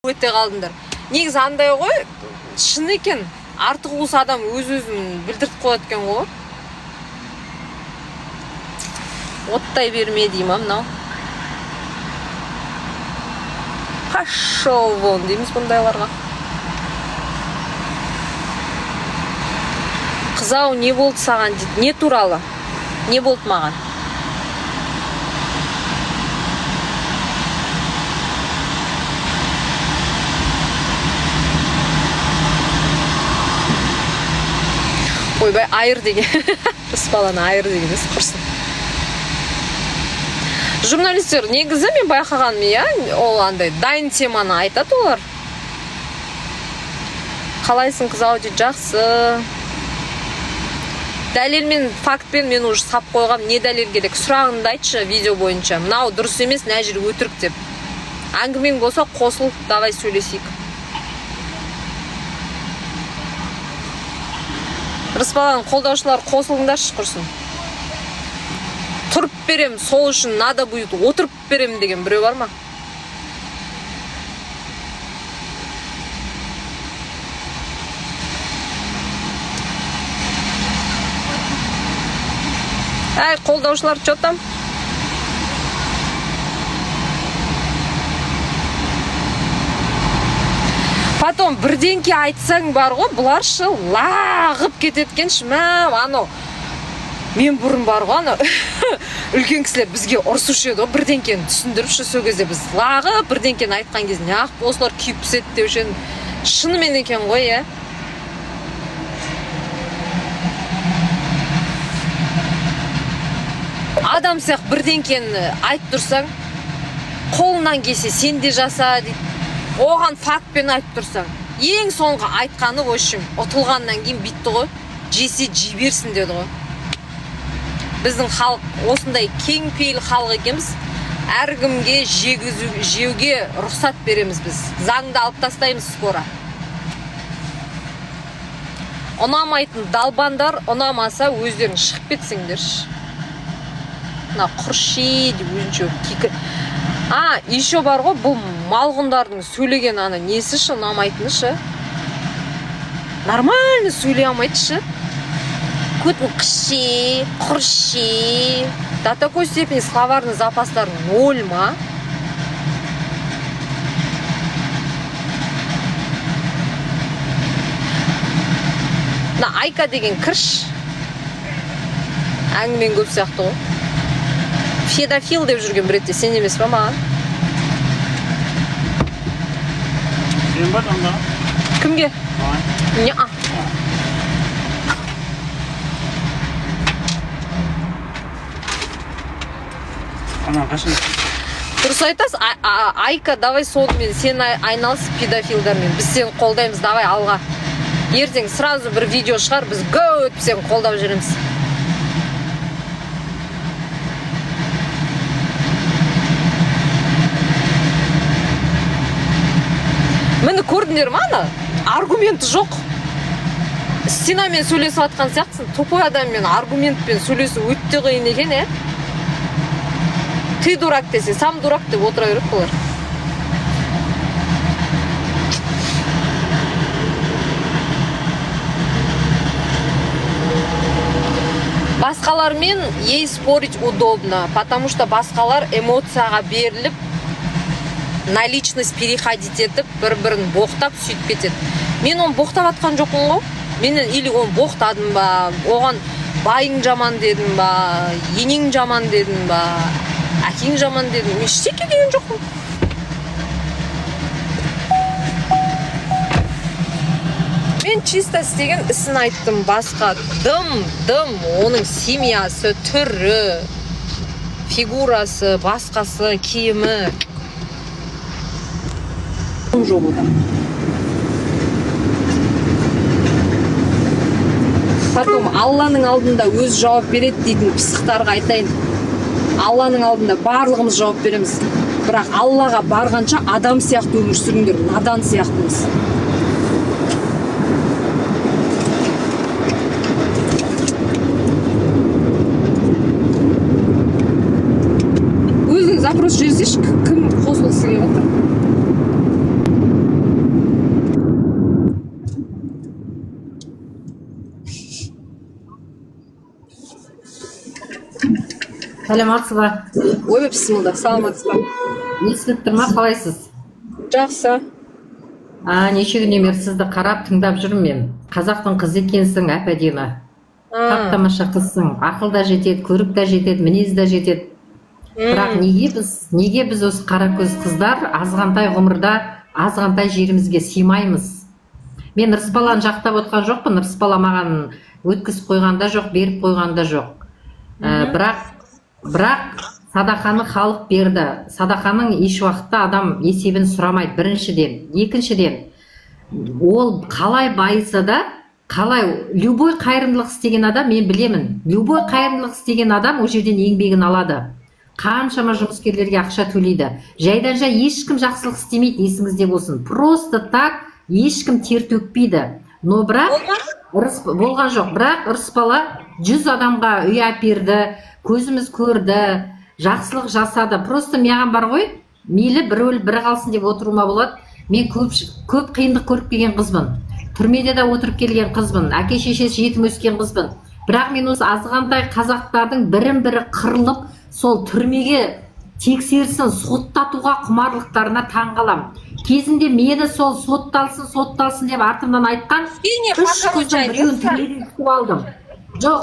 Өте қалдыңдар. Негізі андай ғой, шын екен, артық уыс адам өз өзін білдіртіп қояды екен ғой. Оттай берме дей ма мынау? Пошел вон дейміз бұндайларға. Қызау, не болды саған дейді. Не туралы? Не болды маған? Ойбай, айыр деген. Рысбаланы айыр деген емес, құрсын. Журналистер негізі, мен байқағаным, иә, ол андай дайын теманы айтады олар. Қалайсың, қызау дейді, жақсы. Дәлелмен, фактпен мен уже сап қойғам, не дәлел керек? Сұрағыңды айтшы видео бойынша. Мынау дұрыс емес, мына жер өтірік деп. Әңгімең болса қосыл, давай сөйлесейік. Рысбаланың қолдаушылары, қосылыңдаршы құрсын. Тұрып берем, сол үшін надо будет отырып берем деген біреу бар ма? Әй, қолдаушылар, че там? Потом бірдеңке айтсаң бар ғой, бұлар шы лағып кетеді екен шы. Мә, анау мен бұрын бар ғой, анау үлкен кісілер бізге ұрысушы еді ғой бірдеңкені түсіндіріп шы. Сол кезде біз лағып бірдеңкені айтқан кезде неғып осылар күйіп піседі деуші едім. Шынымен екен ғой, иә. Адам сияқты бірдеңкені айтып тұрсаң, қолынан келсе сен де жаса дейді. Оған фактпен айтып тұрсаң, ең соңғы айтқаны, в общем, ұтылғаннан кейін бүйтті ғой, жесе жей берсін деді ғой. Біздің халық осындай кеңпейіл халық екенбіз, әркімге жегізу, жеуге рұқсат береміз. Біз заңды алып тастаймыз скоро. Ұнамайтын долбандар, ұнамаса өздерің шығып кетсеңдерші. Мына құрши деп өзінше кикір. А еще бар ғой, бұл малғұндардың сөйлеген ана несі шы, ұнамайтыны шы, нормально сөйлей алмайды шы. Көтін қыши, құрши, до такой степени словарный запастары ноль ма? Мына Айка деген кірш, әңгімең көп сияқты ғой. Педофил деп жүрген бір ретте сен емес па маған? Сен ба таңдаған? Кімге? Маған. Не. Ана қашан? Дұрыс айтасыз. Айка, давай сонымен сен айналыс педофилдармен, біз сені қолдаймыз, давай алға. Ертең сразу бір видео шығар, біз го өтіп сені қолдап жүреміз. Міне, көрдіңдер ма, ана аргументі жоқ, стенамен сөйлесіп жатқан сияқтысың. Тупой адаммен аргументпен сөйлесу өте қиын екен, иә. Ты дурак десе, сам дурак деп отыра береді бұлар. Басқалармен ей спорить удобно, потому что басқалар эмоцияға беріліп, на личность переходить етіп, бір бірін боқтап сөйтіп кетеді. Мен оны боқтап жатқан жоқпын ғой. Мен или оны боқтадым ба, оған байың жаман дедім ба, енең жаман дедім ба, әкең жаман дедім, мен ештеңе деген жоқпын. Мен чисто істеген ісін айттым, басқа дым дым оның семьясы, түрі, фигурасы, басқасы, киімі жоқ ода. Потом Алланың алдында өз жауап береді дейтін пысықтарға айтайын: Алланың алдында барлығымыз жауап береміз, бірақ Аллаға барғанша адам сияқты өмір сүріңдер, надан сияқтымыз. Өзің запрос жіберсейші, кім қосылғысы келіп жатыр. Саламатсыз ба? Ойбай, бісміллә, саламатсыз ба? Естіліп тұр ма, қалайсыз? Жақсы. А, неше күннен бері сізді қарап, тыңдап жүрмін мен. Қазақтың қызы екенсің, әп әдемі. Тап тамаша қызсың. Ақыл да жетеді, көрік те жетеді, мінез де жетеді. Бірақ неге біз осы қара көз қыздар азғантай ғұмырда азғантай жерімізге сыймаймыз? Мен Рысбаланы жақтап отқан жоқпын. Рысбала маған өткізіп қойған да жоқ, беріп қойған да жоқ. Бірақ садақаны халық берді. Садақаның еш уақытта адам есебін сұрамайды, біріншіден. Екіншіден, ол қалай байыса да, қалай любой қайырымдылық істеген адам, мен білемін, любой қайырымдылық істеген адам ол жерден еңбегін алады. Қаншама жұмыскерлерге ақша төлейді. Жайдан жай ешкім жақсылық істемейді, есіңізде болсын. Просто так ешкім тер төкпейді. Но бірақ Болма? Ырыс болған жоқ, бірақ Ырысбала 100 адамға үй әперді, көзіміз көрді, жақсылық жасады. Просто маған бар ғой, мейлі бір өліп бірі қалсын деп отыруыма болады. Мен көп көп қиындық көріп келген қызбын, түрмеде де отырып келген қызбын, әке шешесі жетім өскен қызбын. Бірақ мен осы азғантай қазақтардың бірін бірі қырылып, сол түрмеге тексерсін, соттатуға құмарлықтарына таң қаламын. Кезінде мені сол сотталсын, сотталсын деп артымнан айтқан Кішкене үш покороче қыздың біреуін айтыңызшы. түрмеден күтіп алдым. Жоқ,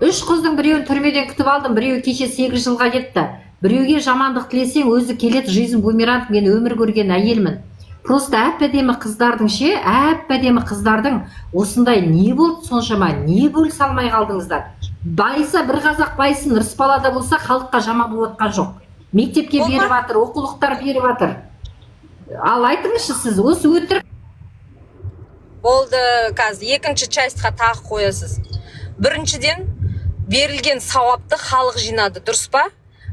үш қыздың біреуін түрмеден күтіп алдым, біреуі кеше 8 жылға кетті. Біреуге жамандық тілесең, өзі келеді, жизнь бумеранг. Мен өмір көрген әйелмін. Просто әп әдемі қыздардың ше, әп әдемі қыздардың осындай не болды соншама, не бөлісе алмай қалдыңыздар? Байыса бір қазақ байысын. Рысбала да болса, халыққа жаман болып жатқан жоқ, мектепке Болма. беріп жатыр, оқулықтар беріп жатыр. Ал айтыңызшы сіз, осы өтірік. Болды, қазір екінші часть қа тағы қоясыз. Біріншіден, берілген сауапты халық жинады, дұрыс па?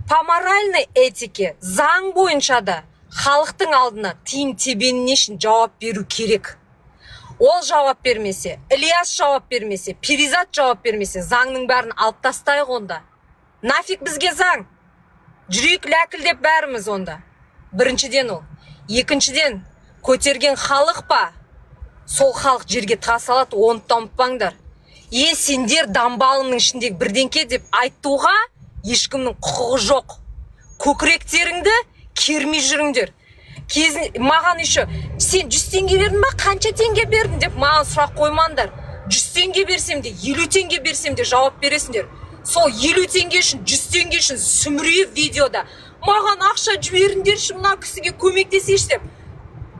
По моральной этике, заң бойынша да халықтың алдына тиын тебеніне шейін жауап беру керек. Ол жауап бермесе, Ілияс жауап бермесе, Перизат жауап бермесе, заңның бәрін алып тастайық онда. Нафиг бізге заң, жүрейік ләкілдеп бәріміз онда. Біріншіден ол. Екіншіден, көтерген халық па, сол халық жерге тыға салады, оны да ұмытпаңдар. Е, сендер дамбалының ішіндегі бірдеңке деп айтуға ешкімнің құқығы жоқ. Көкіректеріңді кермей жүріңдер. Кезін маған еще сен 100 теңге бердің ба, қанша теңге бердің деп маған сұрақ қоймаңдар. 100 теңге берсем де, 50 теңге берсем де, жауап бересіңдер. Сол 50 теңге үшін, 100 теңге үшін сүмірейіп видеода маған ақша жіберіңдерші, мына кісіге көмектесейші деп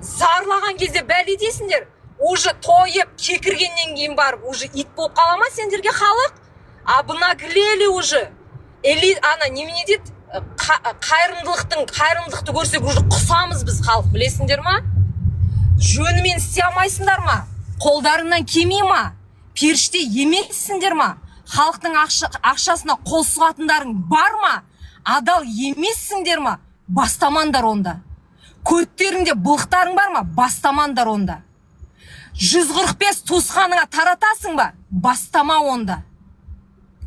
зарлаған кезде бәле дейсіңдер. Уже тойып кекіргеннен кейін барып уже ит болып қала ма сендерге халық? Обнаглели уже. Эли ана немене дейді, қайырымдылықтың, қайырымдылықты көрсек, уже құсамыз біз халық, білесіңдер ма? Жөнімен істей алмайсыңдар ма? Қолдарыңнан келмей ма? Періште емессіңдер ма? Халықтың ақшасына қол сұғатындарың бар ма? Адал емессіңдер ма? Бастамаңдар онда. Көттеріңде былықтарың бар ма? Бастамаңдар онда. 145 туысқаныңа таратасың ба? Бастама онда.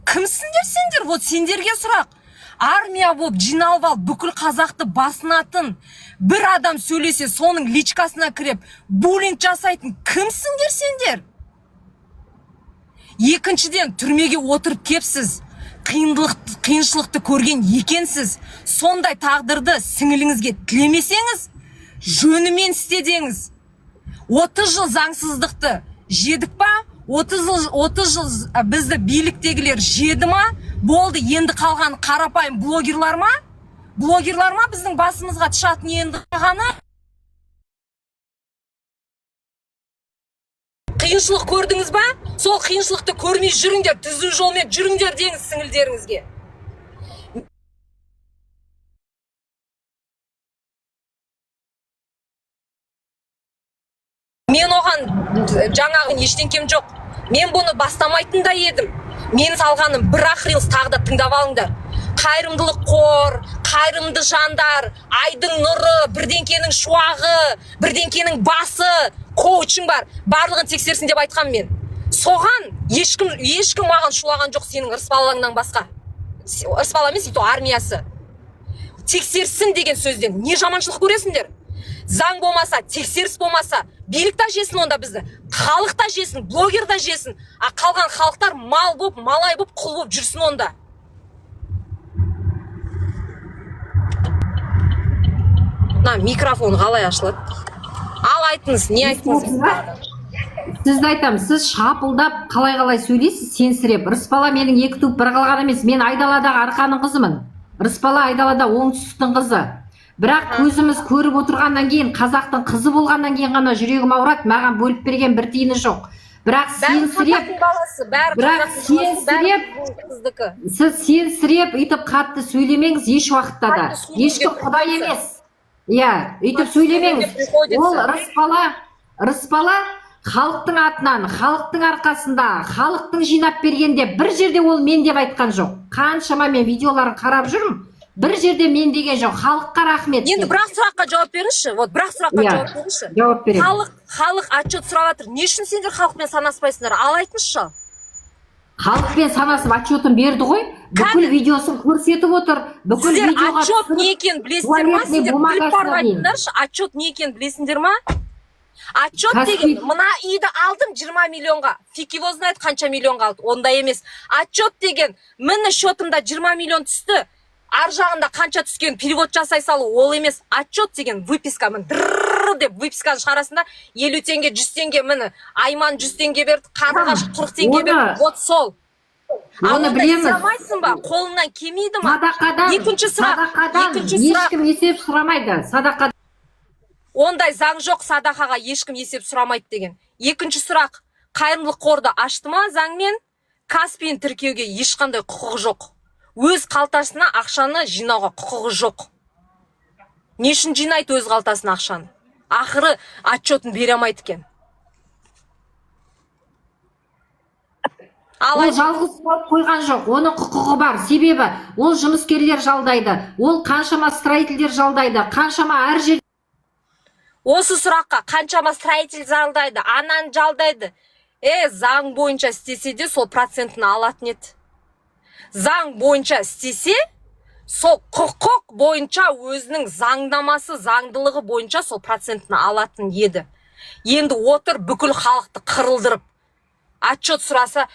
Кімсіңдер сендер? Вот сендерге сұрақ. Армия болып жиналып алып, бүкіл қазақты басынатын, бір адам сөйлесе, соның личка сына кіріп буллинг жасайтын кімсіңдер сендер? Екіншіден, түрмеге отырып кепсіз, қиыншылықты көрген екенсіз. Сондай тағдырды сіңіліңізге тілемесеңіз, жөнімен істе деңіз. 30 жыл заңсыздықты жедік па? 30 жыл, 30 жыл бізді биліктегілер жеді ма? Болды, енді қалған қарапайым блогерлар ма? Блогерлар ма біздің басымызға тышатын енді ғана? Қиыншылық көрдіңіз ба? Сол қиыншылықты көрмей жүріңдер, түзу жолмен жүріңдер деңіз сіңілдеріңізге. Мен оған жаңағы ештеңкем жоқ. Мен бұны бастамайтын да едім. Мен салғаным бір ақ рилс, тағы да тыңдап алыңдар. Қайырымдылық қор, қайырымды жандар, айдың нұры, бірдеңкенің шуағы, бірдеңкенің басы, коучың бар, барлығын тексерсін деп айтқан мен. Соған ешкім, ешкім маған шулаған жоқ сенің Ырысбалаңнан басқа. Ырысбала емес, и то армиясы. Тексерсін деген сөзден не жаманшылық көресіңдер? Заң болмаса, тексеріс болмаса, билік та жесін онда бізді, халық та жесін, блогер да жесін, а қалған халықтар мал болып, малай болып, құл болып жүрсін онда. Мына микрофон қалай ашылады? Ал айтыңыз, не айттыңыз? Сізді айтамын, сіз шапылдап қалай қалай сөйлейсіз, сенсіреп. Рысбала менің екі туып бір қалған емес, мен айдаладағы Арқаның қызымын. Рысбала айдалада оңтүстіктің қызы. Бірақ көзіміз көріп отырғаннан кейін, қазақтың қызы болғаннан кейін ғана жүрегім ауырады, маған бөліп берген бір тиыны жоқ. Бірақ Бәрі сенсіреп, қазақтың баласы, бәрі бірақ қазақтың баласы, бәрі сенсіреп- қыздікі. Сіз сенсіреп өйтіп қатты сөйлемеңіз еш уақытта да. Қатты сөйлеуге Ешкім құдай приходится. емес. Иә, өйтіп Қатты сөйлемеңіз. сөйлеуге приходится. Ол Рысбала, Рысбала халықтың атынан, халықтың арқасында, халықтың жинап бергенде бір жерде ол мен деп айтқан жоқ. Қаншама мен видеоларын қарап жүрмін, бір жерде мен деген жоқ. Халыққа рахмет. Енді бір ақ сұраққа жауап беріңізші. Вот бір ақ сұраққа Иә. жауап беріңізші. Жауап беремін. Халық отчет сұрап жатыр. Не үшін сендер халықпен санаспайсыңдар? Ал айтыңызшы. Халықпен санасып отчетін берді ғой. Бүкіл видеосын көрсетіп отыр. Бүкіл Сіздер видеоға отчет түсіріп, не екенін білесіздер ма? туалетный Сендер біліп бумагасына барып дейін. айтыңдаршы, отчет не екенін білесіңдер ма? Отчет Каспий- деген мына үйді алдым 20 миллионға. Фиг его знает қанша миллионға алды. Ондай емес. Отчет деген міне счетымда 20 миллион түсті. Ар жағында қанша түскен перевод жасай салу ол емес. Отчет деген выписка, міне дырр деп выписканы шығарасың да, 50 теңге, 100 теңге, міне Айман 100 теңге берді, Қарлығаш 40 теңге Оны- берді. Вот сол. А Оны ондай білеміз. істей алмайсың ба? Қолыңнан келмейді ма? Садақадан, Екінші сұрақ, садақадан екінші сұрақ. ешкім есеп сұрамайды. Садақа Ондай заң жоқ, садақаға ешкім есеп сұрамайды деген. Екінші сұрақ. Қайырымдылық қорды ашты ма заңмен? Каспиін тіркеуге ешқандай құқығы жоқ. Өз қалтасына ақшаны жинауға құқығы жоқ. Не үшін жинайды өз қалтасына ақшаны? Ақыры отчетін бере алмайды екен. Ал Ол жалғыз салып қойған жоқ, оның құқығы бар. Себебі ол жұмыскерлер жалдайды, ол қаншама строительдер жалдайды, қаншама әр жер Осы сұраққа қаншама строитель жалдайды, ананы жалдайды. Е, заң бойынша істесе де сол процентін алатын еді. Заң бойынша істесе, сол құқық бойынша өзінің заңнамасы, заңдылығы бойынша сол процентін алатын еді. Енді отыр бүкіл халықты қырылдырып. Отчет сұраса,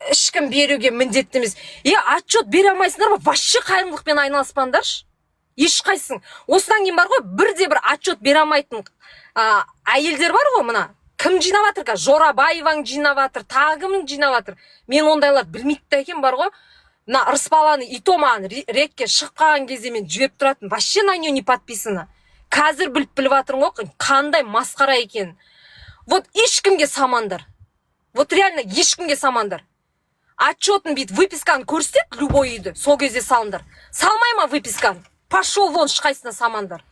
ешкім беруге міндетті емес. Е, отчет бере алмайсыңдар ма? Вообще қайырымдылықпен айналыспаңдаршы. Ешқайсың. Осыдан кейін бар ғой, бірде бір отчет бере алмайтын әйелдер бар ғой мына. Кім жинап жатыр қазір? Жорабаеваң жинап жатыр, тағы кім жинап жатыр? Мен ондайларды білмейді да екен бар ғой. Мына Ырысбаланы и то маған рекке шығып қалған кезде мен жіберіп тұратын. Вообще на нее не подписано. Қазір біліп жатырмын ғой, қандай масқара екенін. Вот ешкімге самандар. Вот реально ешкімге самандар. Отчетін бүйтіп выписканы көрсетеді любой үйді, сол кезде салыңдар. Салмай ма выписканы? Пошел вон, ешқайсысына самандар.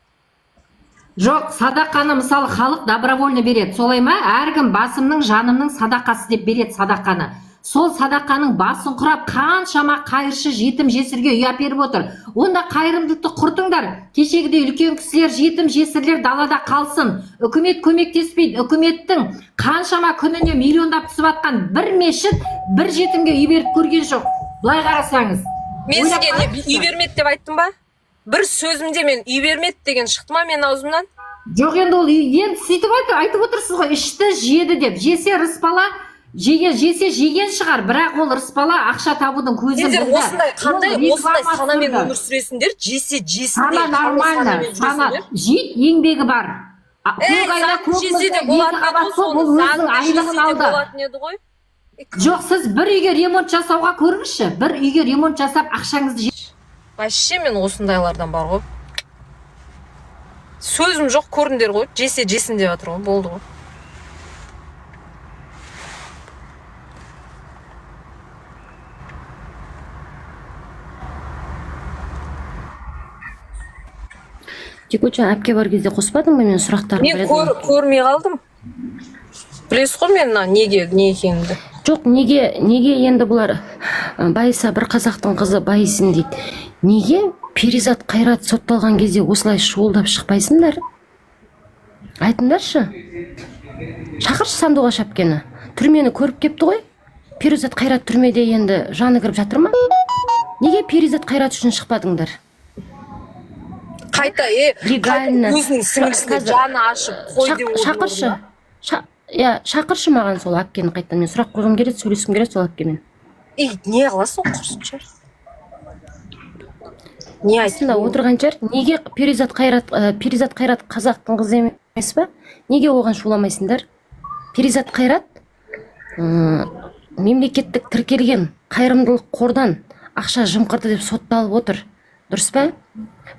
Жоқ, садақаны мысалы халық добровольно береді, солай ма? Әркім басымның, жанымның садақасы деп береді садақаны. Сол садақаның басын құрап қаншама қайыршы жетім жесірге үй әперіп отыр. Онда қайырымдылықты құртыңдар. Кешегідей үлкен кісілер, жетім жесірлер далада қалсын. Үкімет көмектеспейді. Үкіметтің қаншама күніне миллиондап түсіп жатқан бір мешіт бір жетімге үй беріп көрген жоқ. Былай қарасаңыз. Мен Ойлап сізге не қараңызшы. үй бермеді деп айттым ба? Бір сөзімде мен үй бермеді деген шықты ма менің аузымнан? Жоқ, енді ол енді сөйтіп айтып отырсыз ғой, ішті, жеді деп. Жесе Рысбала жеген, жесе жеген шығар, бірақ ол Рысбала ақша табудың көзін Сендер білді. осындай қандай Ол осындай реклама санамен түсірді. өмір сүресіңдер? Жесе жесін Сана деген қандай нормально, санамен сана жүресіңдер? жейді, еңбегі бар. Ей, Көк айна, заңды көк жесе де мырза, екі болатын еді қабат ғой сол, соны. ол өзінің Заңды айлығын жесе де алды. болатын еді ғой. Жоқ, сіз бір үйге ремонт жасауға көріңізші, бір үйге ремонт жасап ақшаңызды Вообще мен осындайлардан бар ғой. Сөзім жоқ, көрдіңдер ғой. Жесе жесін деп жатыр ғой, болды ғой. Текуча әпке бар кезде қоспадың ба мен сұрақтарым Мен бар еді ғой. көрмей қалдым. Білесіз ғой мен мына неге не екенімді. Жоқ, неге енді бұлар байыса бір қазақтың қызы байысын дейді. Неге Перизат Қайрат сотталған кезде осылай шуылдап шықпайсыңдар? Айтыңдаршы. Шақыршы Сандуғаш әпкені. Түрмені көріп кепті ғой. Перизат Қайрат түрмеде енді жаны кіріп жатыр ма? Неге Перизат Қайрат үшін шықпадыңдар? Қайта, Легально. қайта өзінің сіңлісіне Қазір- жаны ашып қой деп отырмын Шақыршы. да. Иә, шақыршы маған сол әпкені қайтадан. Мен сұрақ қойғым келеді, сөйлескім келеді сол әпкемен. Ей, не қыласың, құрсыншы. Не айт? Астында отырған шығар. Неге Перизат Қайрат, Перизат Қайрат қазақтың қызы емес па? Неге оған шуламайсыңдар? Перизат Қайрат мемлекеттік тіркелген қайырымдылық қордан ақша жымқырды деп сотталып отыр, дұрыс па?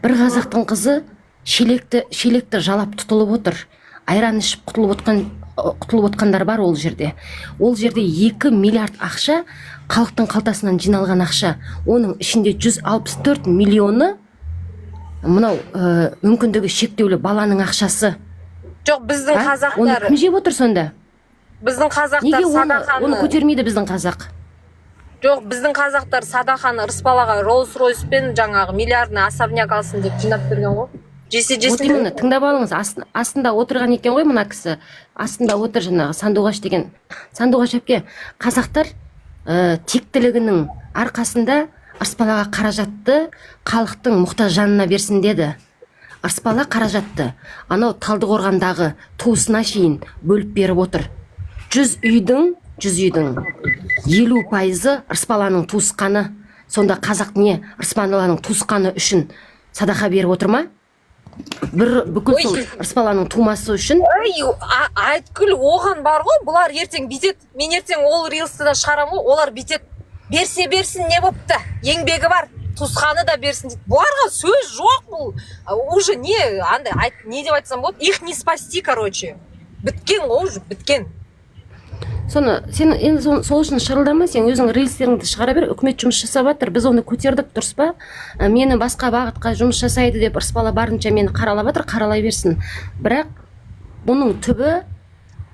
Бір қазақтың қызы шелекті жалап тұтылып отыр, айран ішіп құтылып отқандар бар. Ол жерде 2 миллиард ақша, халықтың қалтасынан жиналған ақша. Оның ішінде 164 миллионы мынау мүмкіндігі шектеулі баланың ақшасы. Жоқ, біздің А? Оны қазақтар кім жеп отыр сонда? Біздің қазақтар Неге оны садақаны көтермейді біздің қазақ? Жоқ, біздің қазақтар садақаны Ырысбалаға Роллс Ройспен жаңағы миллиардный особняк алсын деп жинап берген ғой. Жесе Вот жесін. именно, тыңдап алыңыз. Астында отырған екен ғой мына кісі, астында отыр жаңағы Сандуғаш деген. Сандуғаш әпке, қазақтар тектілігінің арқасында Ырысбалаға қаражатты халықтың мұқтаж жанына берсін деді. Ырысбала қаражатты анау Талдықорғандағы туысына шейін бөліп беріп отыр. 100 үйдің 50%-ы Ырысбаланың туысқаны. Сонда қазақ не, Ырысбаланың туысқаны үшін садақа беріп отыр ма? Бір бүкіл сол Ой. Ырысбаланың тумасы үшін. Ей, Айткүл, оған бар ғой, бұлар ертең бүйтеді. Мен ертең ол рилсті да шығарамын ғой. Олар бүйтеді: берсе берсін, не болыпты, еңбегі бар, туысқаны да берсін дейді. Бұларға сөз жоқ. Бұл уже не андай айт, не деп айтсам болады, их не спасти, короче, біткен ғой, уже біткен. Соны сен енді сол үшін шырылдама. Сен өзің рилстеріңді шығара бер. Үкімет жұмыс жасап жатыр, біз оны көтердік, дұрыс па? Мені басқа бағытқа жұмыс жасайды деп Ырысбала барынша мені қаралап жатыр, қаралай берсін. Бірақ бұның түбі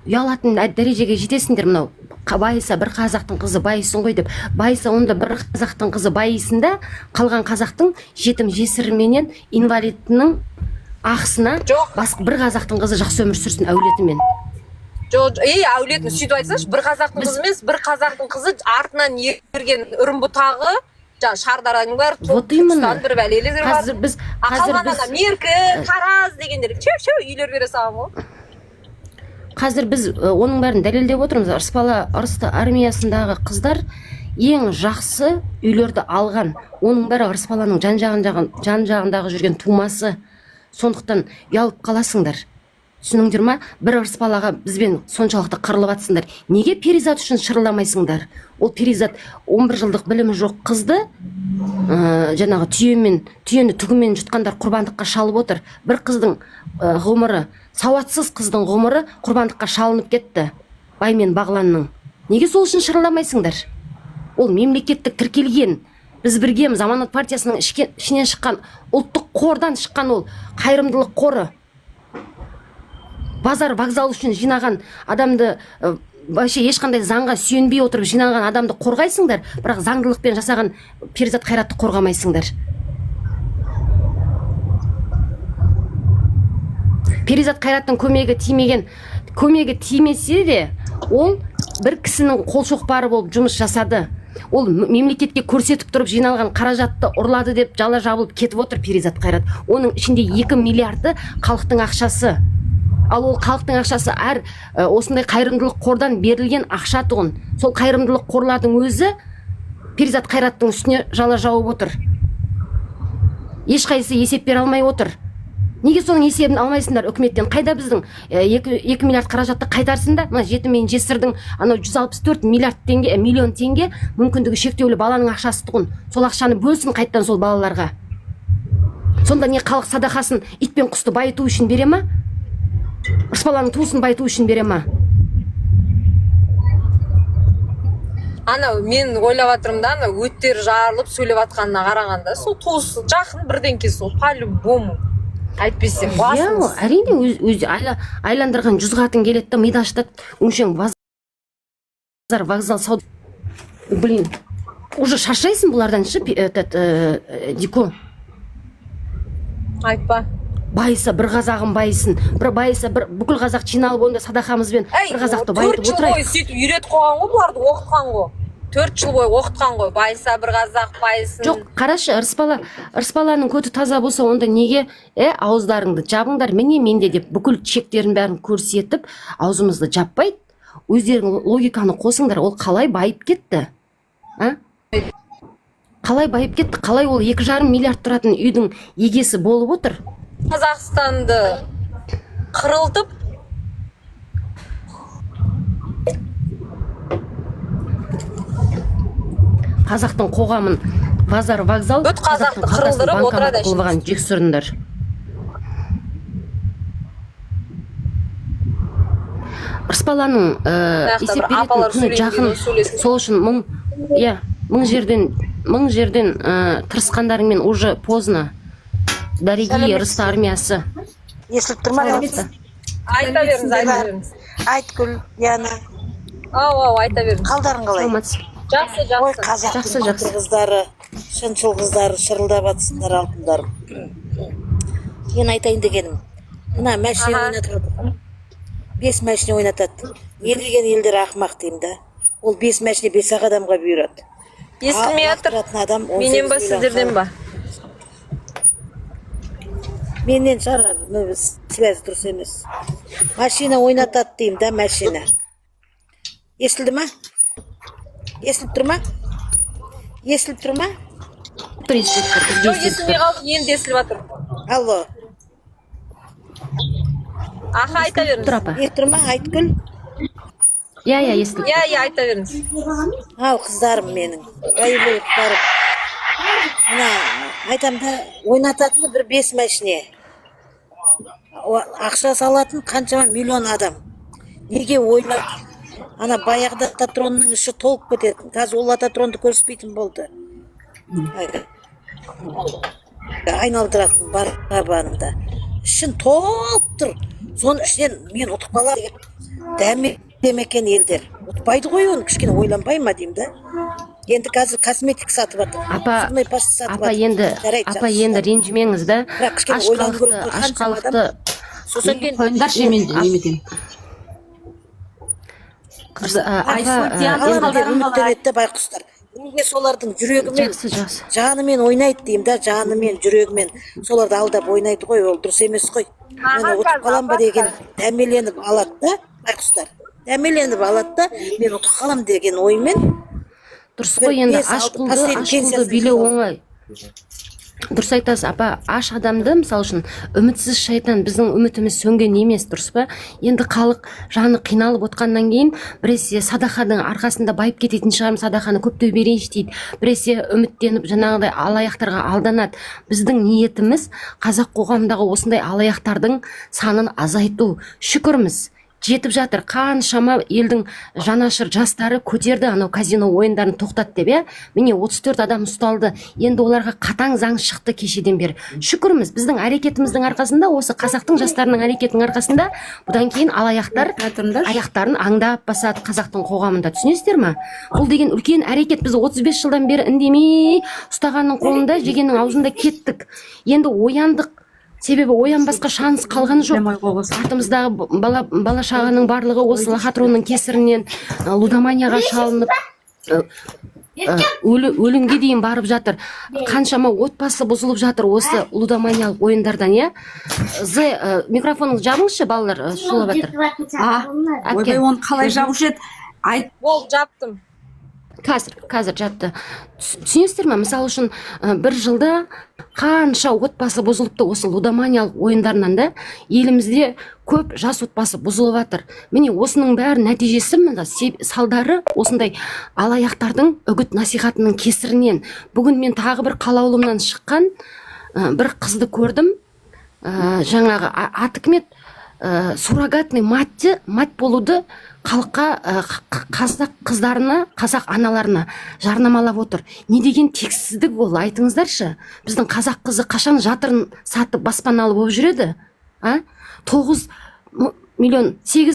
ұялатын дәрежеге жетесіңдер. Мынау байыса, бір қазақтың қызы байысын ғой деп байыса, онда бір қазақтың қызы байысын да, қалған қазақтың жетім жесірменен инвалидінің ақысына Жоқ. басқа бір қазақтың қызы жақсы өмір сүрсін әулетімен. Жоқ, ей, әулетін сөйтіп айтсаңшы, бір қазақтың қызы емес, бір қазақтың қызы артынан ерген үрім бұтағы жаңағы Шардараның бар, Вот именно. Түркістан, бір бәлелер бар. Қазір біз А қазір қалған біз ана Меркі, Тараз дегендер шеу шеу үйлер бере салған ғой. Қазір біз оның бәрін дәлелдеп отырмыз. Ырысбала, Ырысты армиясындағы қыздар ең жақсы үйлерді алған. Оның бәрі Ырысбаланың жан жағындағы жүрген тумасы. Сондықтан ұялып қаласыңдар, түсініңдер ма? Бір Ырысбалаға бізбен соншалықты қырылып жатсыңдар, неге Перизат үшін шырылдамайсыңдар? Ол Перизат 11 жылдық білімі жоқ қызды жаңағы түйені түгімен жұтқандар құрбандыққа шалып отыр. Бір қыздың ғұмыры, сауатсыз қыздың ғұмыры құрбандыққа шалынып кетті бай мен бағланның. Неге сол үшін шырылдамайсыңдар? Ол мемлекеттік тіркелген «Біз біргеміз», Аманат партиясының ішінен шыққан, ұлттық қордан шыққан ол қайырымдылық қоры. Базар, вокзал үшін жинаған адамды, вообще ешқандай заңға сүйенбей отырып жинаған адамды қорғайсыңдар, бірақ заңдылықпен жасаған Перизат Қайратты қорғамайсыңдар. Перизат Қайраттың көмегі тимеген, көмегі тимесе де, ол бір кісінің қолшоқпары болып жұмыс жасады. Ол мемлекетке көрсетіп тұрып жиналған қаражатты ұрлады деп жала жабылып кетіп отыр Перизат Қайрат. Оның ішінде 2 миллиарды халықтың ақшасы. Ал ол халықтың ақшасы әр осындай қайырымдылық қордан берілген ақша тұғын. Сол қайырымдылық қорлардың өзі Перизат Қайраттың үстіне жала жауып отыр, ешқайсысы есеп бере алмай отыр. Неге соның есебін алмайсыңдар үкіметтен? Қайда біздің 2 миллиард қаражатты қайтарсын да мына жетім мен жесірдің анау 164 миллиард теңге, миллион теңге мүмкіндігі шектеулі баланың ақшасы тұғын. Сол ақшаны бөлсін қайтадан сол балаларға. Сонда не, халық садақасын ит пен құсты байыту үшін бере ма? Ырысбаланың туысын байыту үшін бере ма? Анау мен ойлап жатырмын да, анау өттері жарылып сөйлеп жатқанына қарағанда, сол туысы жақын бірдеңкесі ол по любому, әйтпесе Иә, басыңыз. Әрине, өз айландырған 100 қатын келеді да, миды ашытады. Өңшең базар, вокзал, сауда. Блин, уже шаршайсың бұлардан ше, этот Дико. Айтпа. Байыса, бір қазағым байысын, бір байыса, бір бүкіл қазақ жиналып, онда садақамызбен Әй, бір қазақты 4 байытып жыл бойы отырайық. сөйтіп үйретіп қойған ғой бұларды, оқытқан ғой, 4 жыл бойы оқытқан ғой, байыса, бір қазақ байысын. Жоқ, қарашы, Ырысбаланың көті таза болса, онда неге ауыздарыңды жабыңдар, міне менде деп бүкіл чектерін бәрін көрсетіп аузымызды жаппайды? Өздерің логиканы қосыңдар, ол қалай байып кетті, а? Қалай байып кетті? Қалай ол 2,5 миллиард тұратын үйдің егесі болып отыр? Қазақстанды қырылтып. Қазақтың қоғамын базар, вокзал, Бүт қазақты қазақтың қалтасын қырылдырып банкомат отырады. қылып алған жексұрындар. Ырысбаланың Мына есеп бір беретін апалар күні сөйлейді жақын. ғой, сөйлесін. Сол үшін мың, иә, мың жерден тырысқандарыңмен уже поздно, дорогие Рыс армиясы. Естіліп тұр ма? Саламатсыз. Айта беріңіз, айта беріңіз. Айткүл, Диана. Ау, ау, айта беріңіз. Қалдарың қалай? Саламатсыз. Жақсы. Ой, Жақсы. қазақтың Жақсы, жақсы. батыр қыздары, шыншыл қыздары, шырылдап жатсыңдар, алтындарым. Мен айтайын дегенім, мына машина ойнатады, бес машина ойнатады. Не деген елдер ақымақ деймін да. Ол бес машина бес ақ адамға бұйырады. Естілмей жатыр. Лақтыратын адам 18 Менен ба, миллион сіздерден халық. ба? Менен шығар, ну, связь дұрыс емес. Машина ойнатады деймін да, машина. Естілді ма? Естіліп тұр ма? Естіліп тұр ма? Тұр, естіліп тұр, бізге Жоқ, естіліп естілмей тұр. қалды, енді естіліп жатыр. Алло. Аха, айта Тұр, беріңіз. апа. Естіліп тұр ма, Айткүл? Иә, естіліп. Иә, айта беріңіз. Ау, қыздарым менің, боевой қыздарым. Мына айтам да, ойнататыны бір бес машине. Ақша салатын қаншама миллион адам. Неге ойлап, ана баяғыда лототронның іші толып кететін, қазір ол лототронды көріспейтін болды. Айналдыратын барабанында ішін толып тұр. Соның ішінен мен ұтып қаламын деп дәме екен елдер. Ұтпайды ғой оны, кішкене ойланбай ма деймін да. Енді қазір косметика сатып жатыр, Апа, зубной паста сатып апа, жатыр. енді Жарайды, апа, жақсы. енді ренжімеңіз да. Бірақ кішкене Аш ойлану керек халықты қой, аш қаншама адам. халықты Сосын кейін Қойыңдаршы, мен неметемін. Апа, аламын деп енді үміттенеді да байқұстар. Неге солардың жүрегімен, Жақсы, жақсы. жанымен ойнайды деймін да, жанымен, жүрегімен соларды алдап ойнайды ғой, ол дұрыс емес қой. Мен ұтып қалам ба деген дәмеленіп алады да байқұстар, дәмеленіп алады да, мен ұтып қалам деген оймен. Дұрыс бір қой енді. бес, Аш алты құлды последний аш құлды пенсиясын билеу жинау. оңай. Дұрыс айтасыз, апа. Аш адамды, мысалы үшін, үмітсіз шайтан, біздің үмітіміз сөнген емес, дұрыс па? Енді халық жаны қиналып отқаннан кейін біресе садақаның арқасында байып кететін шығармын, садақаны көптеу берейінші дейді, біресе үміттеніп жаңағыдай алаяқтарға алданады. Біздің ниетіміз қазақ қоғамындағы осындай алаяқтардың санын азайту. Шүкірміз, жетіп жатыр. Қаншама елдің жанашыр жастары көтерді анау казино ойындарын тоқтат деп, иә. Міне, 34 адам ұсталды. Енді оларға қатаң заң шықты кешеден бері. Шүкірміз, біздің әрекетіміздің арқасында, осы қазақтың жастарының әрекетінің арқасында бұдан кейін алаяқтар Тұрыңдаршы. аяқтарын аңдап басады қазақтың қоғамында. Түсінесіздер ма? Бұл деген үлкен әрекет. Біз 35 жылдан бері үндемей, ұстағанның қолында, жегеннің аузында кеттік. Енді ояндық, себебі оянбасқа шанс қалған жоқ. Артымыздағы бала шағаның барлығы осы лохотронның кесірінен лудоманияға шалынып, өлімге дейін барып жатыр. Қаншама отбасы бұзылып жатыр осы лудоманиялық ойындардан, иә. З микрофоныңызды жабыңызшы, балалар шулап жатыр. А, Әпке. ойбай, оны қалай жабушы еді, айт. Болды, жаптым. Қазір жапты. Түсінесіздер ма, мысалы үшін, бір жылда қанша отбасы бұзылыпты осы лудоманиялық ойындарынан да. Елімізде көп жас отбасы бұзылып жатыр. Міне, осының бәрі нәтижесі, мына салдары осындай алаяқтардың үгіт насихатының кесірінен. Бүгін мен тағы бір Қалаулымнан шыққан бір қызды көрдім. Жаңағы аты кім еді? Суррогатный мать болуды халыққа, қазақ қыздарына, қазақ аналарына жарнамалап отыр. Не деген тексіздік ол, айтыңыздаршы? Біздің қазақ қызы қашан жатырын сатып баспаналы болып жүреді, а? 9 миллион 8